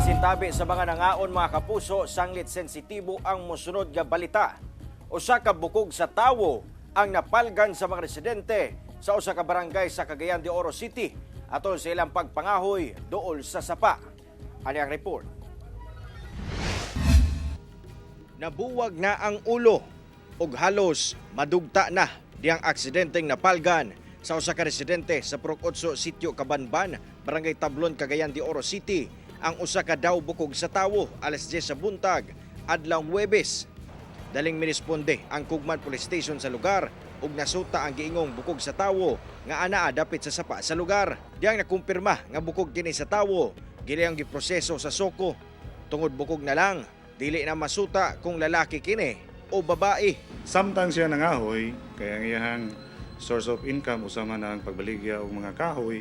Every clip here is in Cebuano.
Pasintabi sa mga nangaon, mga kapuso, sanglit sensitibo ang mosunod nga balita. Usa ka bukog sa tawo ang napalgan sa mga residente sa usa ka barangay sa Cagayan de Oro City atol sa ilang pagpangahoy duol sa sapa. Ani ang report. Nabuwag na ang ulo ug halos madugta na diyang aksidenteng napalgan sa usa ka residente sa Purok 8, Sitio Kabanban, Barangay Tablon, Cagayan de Oro City, ang usa ka daw bukog sa tawo alas 10 sa buntag adlaw Huwebes. Daling miresponde ang Kugman Police Station sa lugar ug nasuta ang giingong bukog sa tawo nga anaa dapit sa sapa sa lugar. Diyang nakumpirma nga bukog kini sa tawo, giliyang giproseso sa SOCO. Tungod bukog na lang, dili na masuta kung lalaki kini o babae. Samtang siya nangahoy, kaya ang iyahang source of income usa man ang pagbaligya og mga kahoy,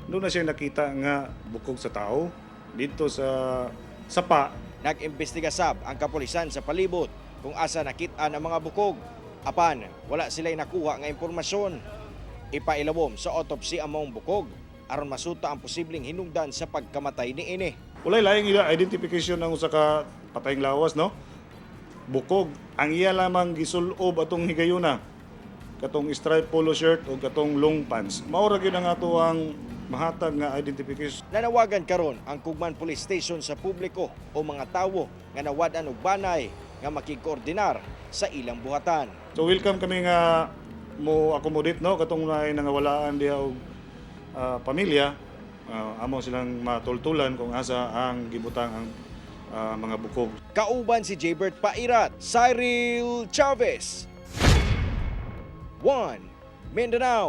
doon na siya nakita nga bukog sa tao dito sa sapa. Nag-imbestiga sab ang kapulisan sa palibot kung asa nakit-an ang mga bukog. Apan, wala sila'y nakuha nga impormasyon. Ipailawom sa autopsy ang maong bukog aron masuta ang posibleng hinungdan sa pagkamatay niini. Walay laing ila identification ng usa ka patayng lawas, no? Bukog ang iya lamang gisulob atong higayuna, katong striped polo shirt o katong long pants. Mao ra gyud ang ato ang mahatag nga identification. Nanawagan karon ang Kugman Police Station sa publiko o mga tawo nga nawad-an og banay nga makigkoordinar sa ilang buhatan. So welcome kami nga mo accommodate, no, katong naay nangawalaan diha og pamilya, amo silang matultulan kung asa ang gibutang ang mga bukog. Kauban si Jaybert Pairat, Cyril Chavez. 1 Mindanao.